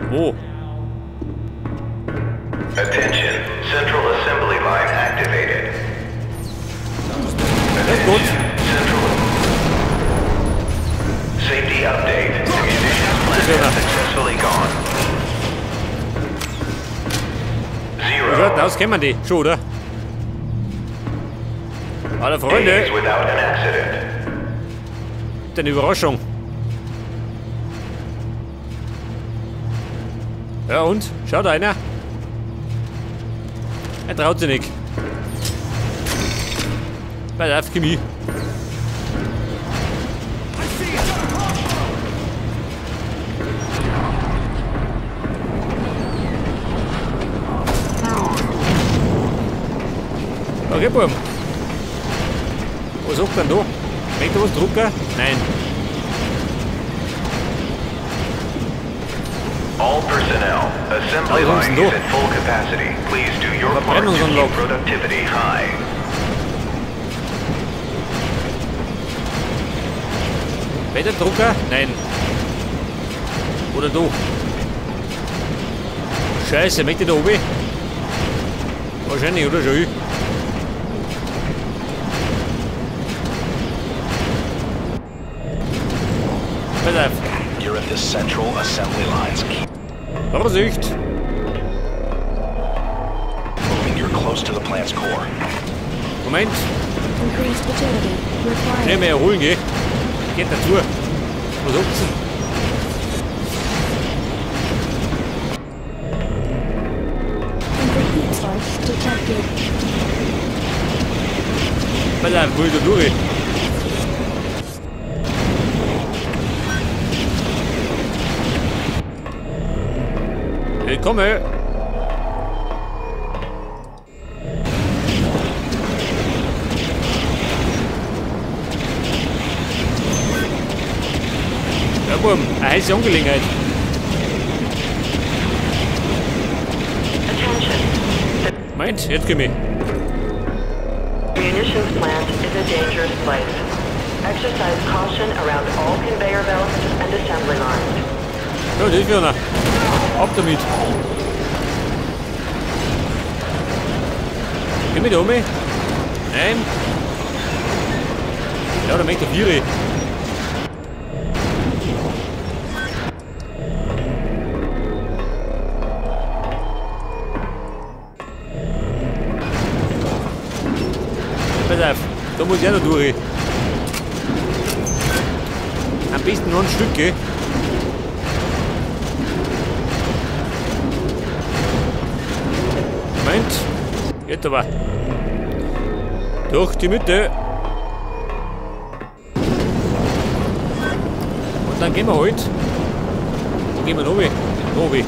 Wo? Attention, Central Assembly Line activated. Das ist gut. Central Safety update. The munitions plant has successfully gone. Wie schaut denn aus? Kennen wir die schon, oder? Hallo Freunde! Eine Überraschung. Ja und? Schaut einer? Er traut sich nicht. Pass auf, Chemie. Okay, Burm. Was sagt denn da? Möchte was drucken? Nein. All personnel, assembly line is at full capacity. Please do your part to keep productivity high. Weiter Drucker? Nein. Oder du? Scheiße, möchte ich da oben? Wahrscheinlich, oder schon ich? Pass auf. You're at the central assembly lines. Keep Vorsicht! Moving, you're close to the plant's core. Moment. Increased agility required. Schnell mehr erholen, geh. Geht dazu. Was sagt's denn? Overheat source detected. Pass auf, wo ich da durch? Ich komme! Ja, Burm, eine heiße Angelegenheit. Moment, jetzt komm ich. Munitions plant is a dangerous place. Exercise caution around all conveyor belts and assembly lines. Ja, das ist wieder. Ab damit. Geh mit um. Nein. Ja, da möchte ich Viere. Pass auf, da muss ich auch noch durch. Am besten noch ein Stück, gell? Moment, jetzt aber. Durch die Mitte. Und dann gehen wir halt. Wo gehen wir noch? Oben.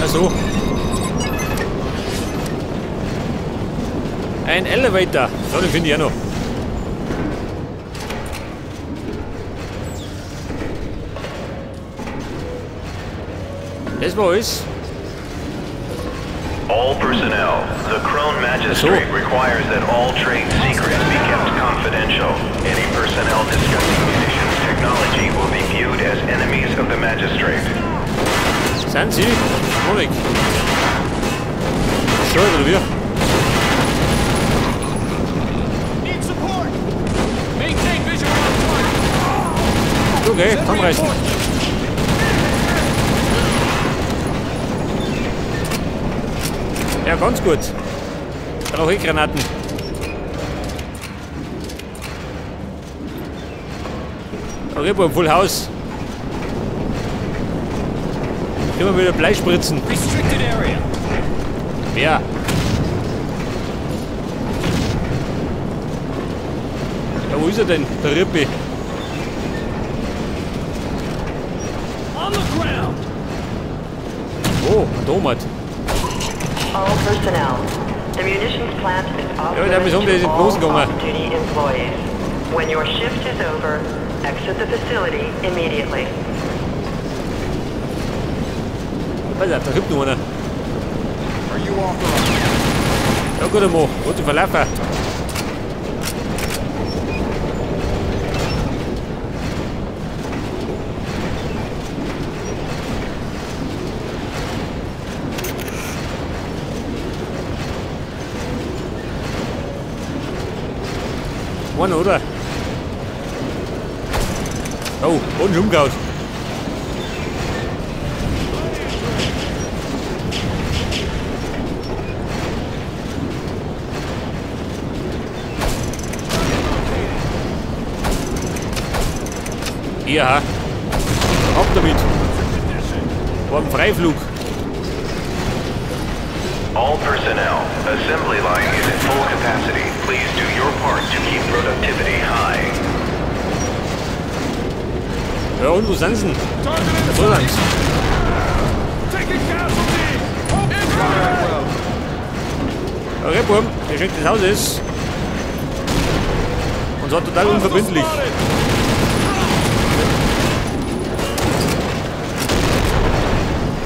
Also. Ein Elevator. So, den finde ich auch noch. Das war alles. All personnel, the Krone Magistrate requires that all trade secrets be kept confidential. Any personnel discussing munitions technology will be viewed as enemies of the Magistrate. Sind Sie? Monik. Schau, oder wie? Need support. Maintain visual on target. Okay, komm rein. Ja, ganz gut. Brauche ich Granaten. Okay, beim Full House. Immer wieder Bleispritzen. Ja. Ja, wo ist er denn? Der Rippi. Oh, ein Tomat. All personnel. The munitions plant is off Ja, der limits ist to in all die Hosen gegangen. off-duty employees. When your shift is over, exit the facility immediately. Pass auf, da kommt noch einer. Ja, guter Mo, gute Verlaufer. Einer, oder? Oh, und schon umgehauen. Ja, ab damit. War ein Freiflug. All personnel, assembly line is at full capacity. Please do your part to keep productivity high. Ja, und wo sind sie denn? Da sind sie. Okay, Burm, der Schenk des Hauses. Und zwar total unverbindlich.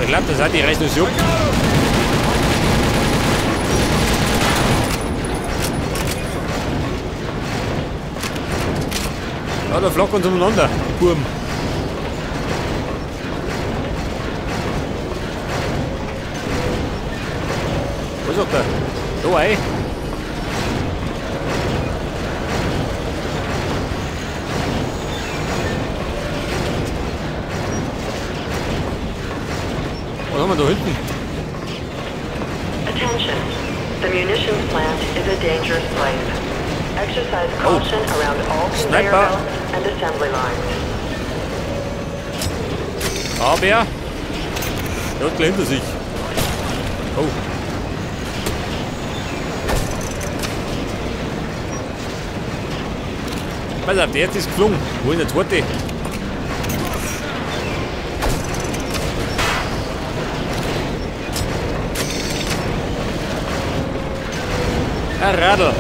Ich glaube, das hat die reißen uns juck. Ja, da flocken uns umeinander, Burm. Was sagt er? Da, ey. Was haben wir da hinten? Attention. The munitions plant is a dangerous place. Exercise caution around all conveyor belts and assembly lines. Aber der hat gleich hinter sich. Oh. Pass auf, der ist geflogen. Wo ist der zweite? Ein Radl.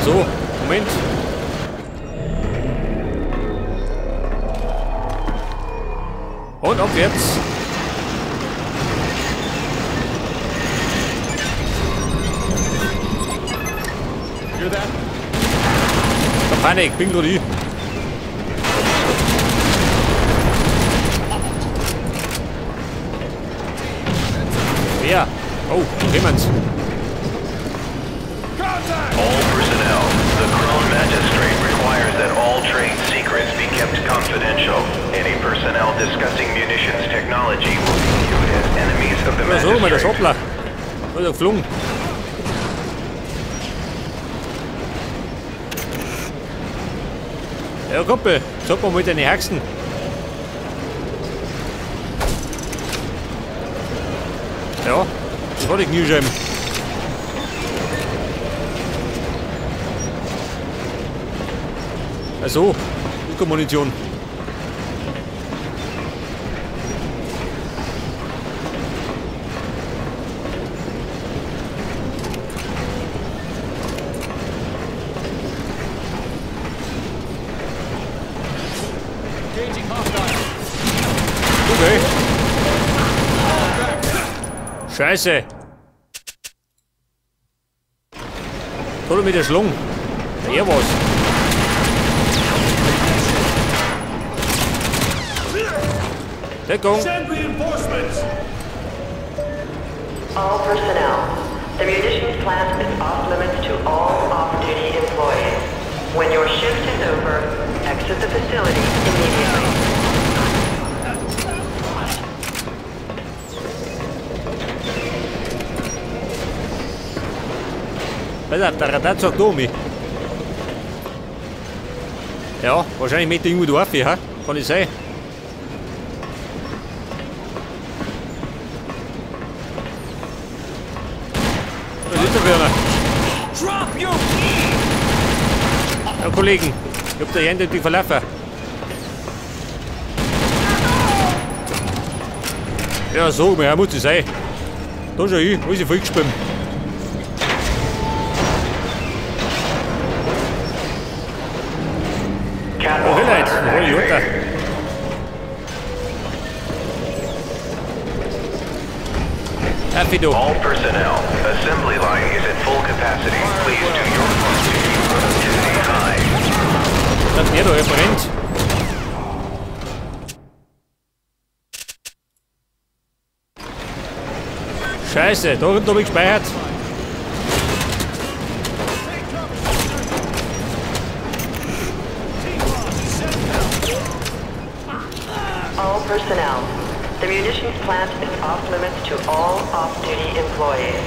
So, Moment. Und ab jetzt. Keine Panik, bin gerade ich. Wer? Oh, jemand. All personnel, the Krone Magistrate requires that all trade secrets be kept confidential. Any personnel discussing munitions technology will be viewed as enemies of the Magistrate. So, mal das Hoppla. Da ist er geflogen. Ja, Kumpel, sag mal mit deinen Haxen. Ja, das war die Kniescheiben. Also, Munition. Okay. Scheiße. Toll mit der Schlung. Der war's. Deckung. All personnel. The munitions plant is off limits to all off-duty employees. When your shift is over, exit the facility immediately. Pass auf, der Radar sagt da um mich. Ja, wahrscheinlich möchte ich irgendwo da rauf, ja? Kann ich sein. Da ist der Werner. Ja, Kollegen, ich hab da eindeutig verlaufen. Ja, so, mehr muss das sein. Da schau ich, wo ist ich vollgespielt. Oh, Leute, hol ich runter. All personnel, assembly line is at full capacity. Please do your part to keep productivity high. Das der da, er brennt. Scheiße, da unten habe ich gespeichert. Personnel. The munitions plant is off limits to all off-duty employees.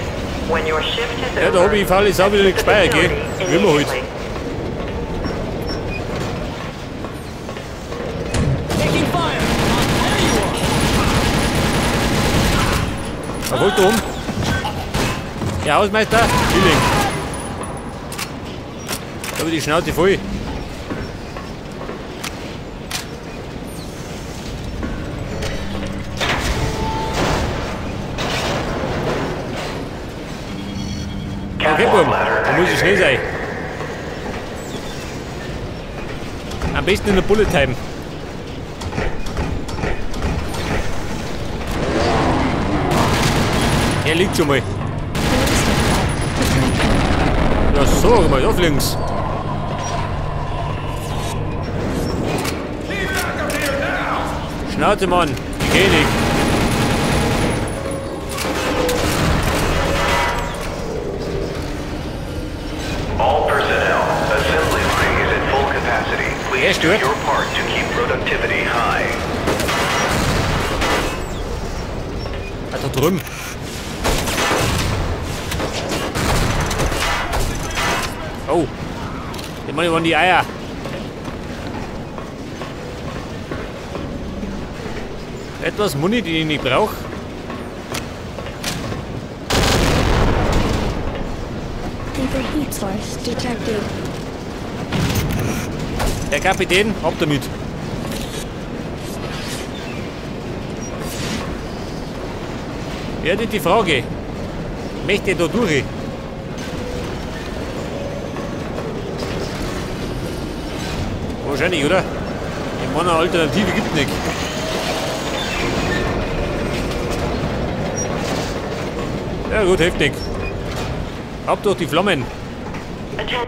When your shift is Ja, da over, hab ich faule Sau wieder nicht exit the gespeichert, gell? facility Wie immer halt. immediately. Taking fire! There you are! Er wollte um. Der Hausmeister, Killing. Da hab ich die Schnauze voll. Okay, Buben, da muss ich schnell sein. Am besten in der Bullet Time. Er liegt schon mal. Ja, sag mal, da fliegen's. Schnauze, Mann, ich geh nicht. All personnel, assembly line is at full capacity. Please do your part to keep productivity high. Ah, da drüben. Oh, die Mann waren die Eier. Etwas Muni, die ich nicht brauche. Heat source detected. Herr Kapitän, ab damit. Ja, die Frage. Möchte ich da durch? Wahrscheinlich, oder? Ich meine, eine Alternative gibt es nicht. Ja gut, hilft nicht. Ab durch die Flammen. Attention.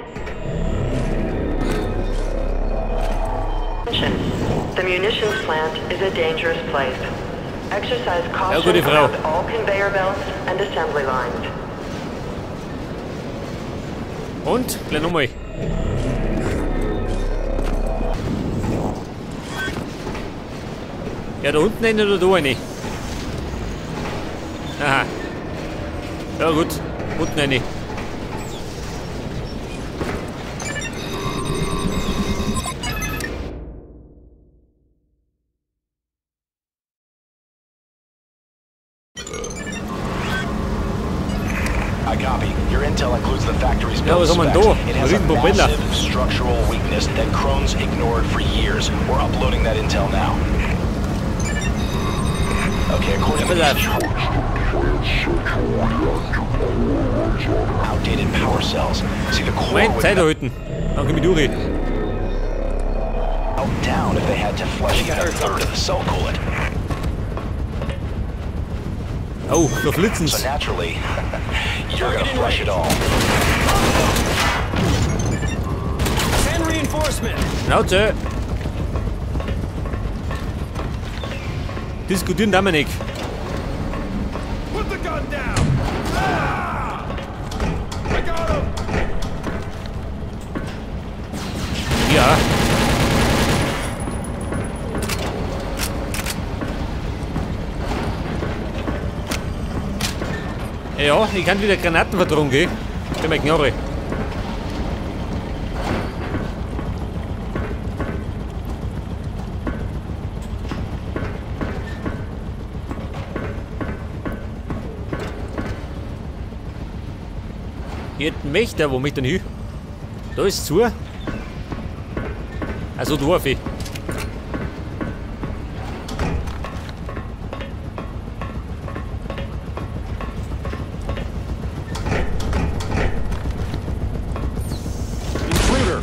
The munitions plant is a dangerous place. Exercise caution gute Frau. around all conveyor belts and assembly lines. Und gleich nochmal. Ja, da unten eine oder da eine? Aha. Ja gut, unten eine. I copy. Your intel includes the factory's Ja, build was haben wir specs. denn da? It has a Riesenpropeller. massive structural weakness that Krone's ignored for years. We're uploading that intel now. Okay, according to Ja, these outdated power cells. See, the core Moment, would Zeit erhalten. Dann komm ich durch. melt down if they had to flush even a third of the cell coolant. Oh, da flitzen's. So naturally, you're gonna flush it all. Send reinforcement! Schnauze! Diskutieren darf man nicht. Put the gun down! Ah! I got him! Ja. Ja, ich kann wieder Granaten verdrohen, gell? Für meine Knarre. Hier möchte, wo möchte denn hin? Da ist zu. Also da ich. Intruder!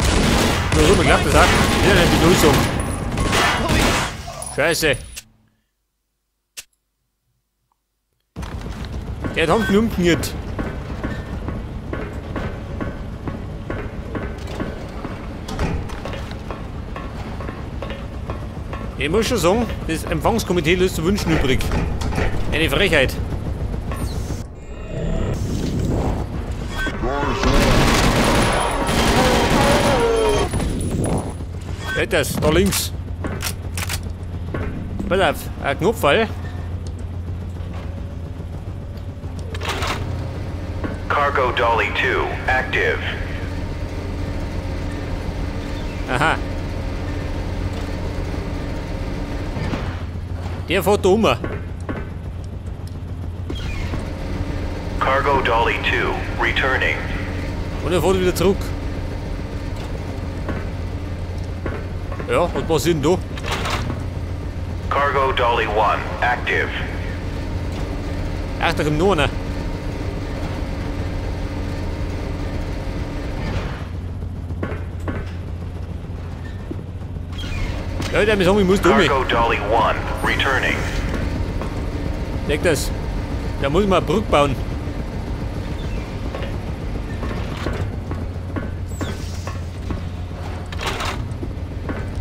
Ja, so, man glaubt das auch. Wieder eine Begrüßung. Scheiße. Der hat mich umgekniet. Ich muss schon sagen, das Empfangskomitee löst zu wünschen übrig. Eine Frechheit. Das, da links. Pass auf, ein Knopffall. Cargo Dolly 2 active. Aha. Der fährt da um. Cargo Dolly 2 returning. Und er fährt wieder zurück. Ja, was passiert denn da? Cargo Dolly 1 active. Ach, da kommt noch einer. Ja, der mir sagen, ich muss da Cargo Dolly 1 returning. Deck das. Da muss man eine Brücke bauen.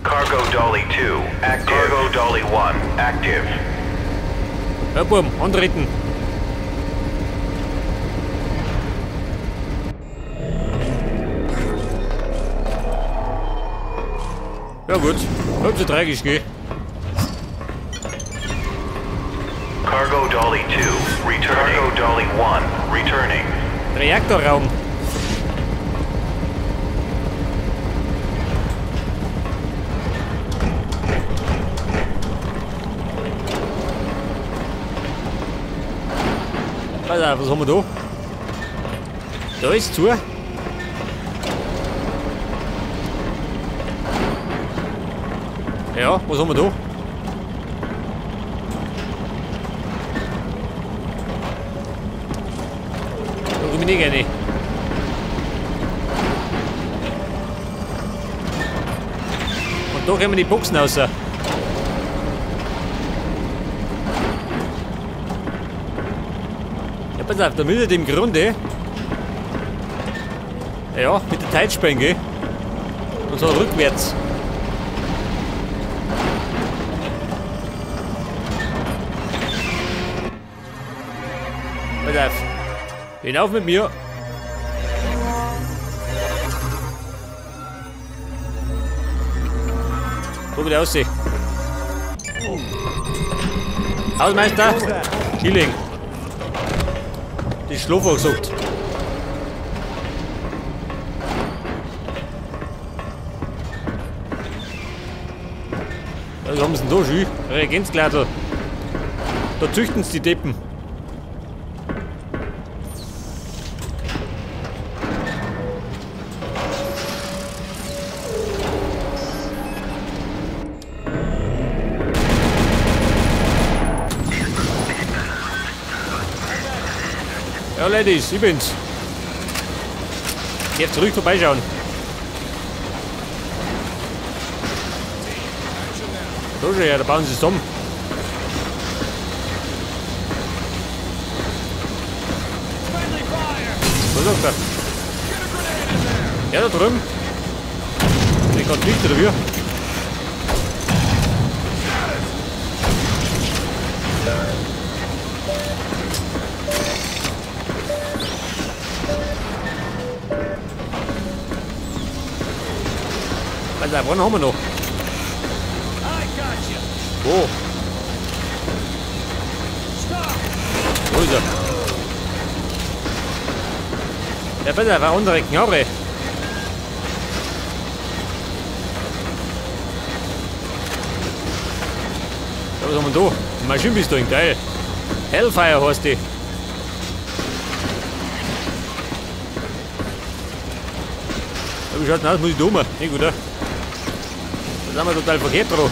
Cargo Dolly 2 active. Cargo Dolly 1 active. Ja, Buben, antreten. Ja gut, halb so tragisch, gell? Cargo Dolly 2 returning. Cargo Dolly 1 returning. Reaktorraum. Pass auf, was haben wir da? Da ist zu. Ja, was haben wir da? Da komme ich nicht rein. Und da kommen die Boxen raus. Ja, pass auf, da müsste im Grunde. Ja, mit der Zeitspange, gell? Und so rückwärts. Pass auf. Hinauf mit mir. Guck, wie der aussieht. Hausmeister! Chilling. Die Schlaf angesagt. Was haben sie denn da schon? Reagenzgladel. Da züchten sie die Deppen. Ja, Ladies, ich bin's. Ich darf zurück vorbeischauen. Da schon her, da bauen sie zusammen. Was sagt er? Ja, da drüben. Ich kann nicht dafür. Also, einen haben wir noch. Wo? Wo ist er? Ja, bitte, war unsere Knarre. Ja, was haben wir da? Maschinenpistolen, geil. Hellfire heißt die. Ja, wie schaut denn aus? Muss ich da um? Nicht gut, oder? Da sind wir total verkehrt drauf.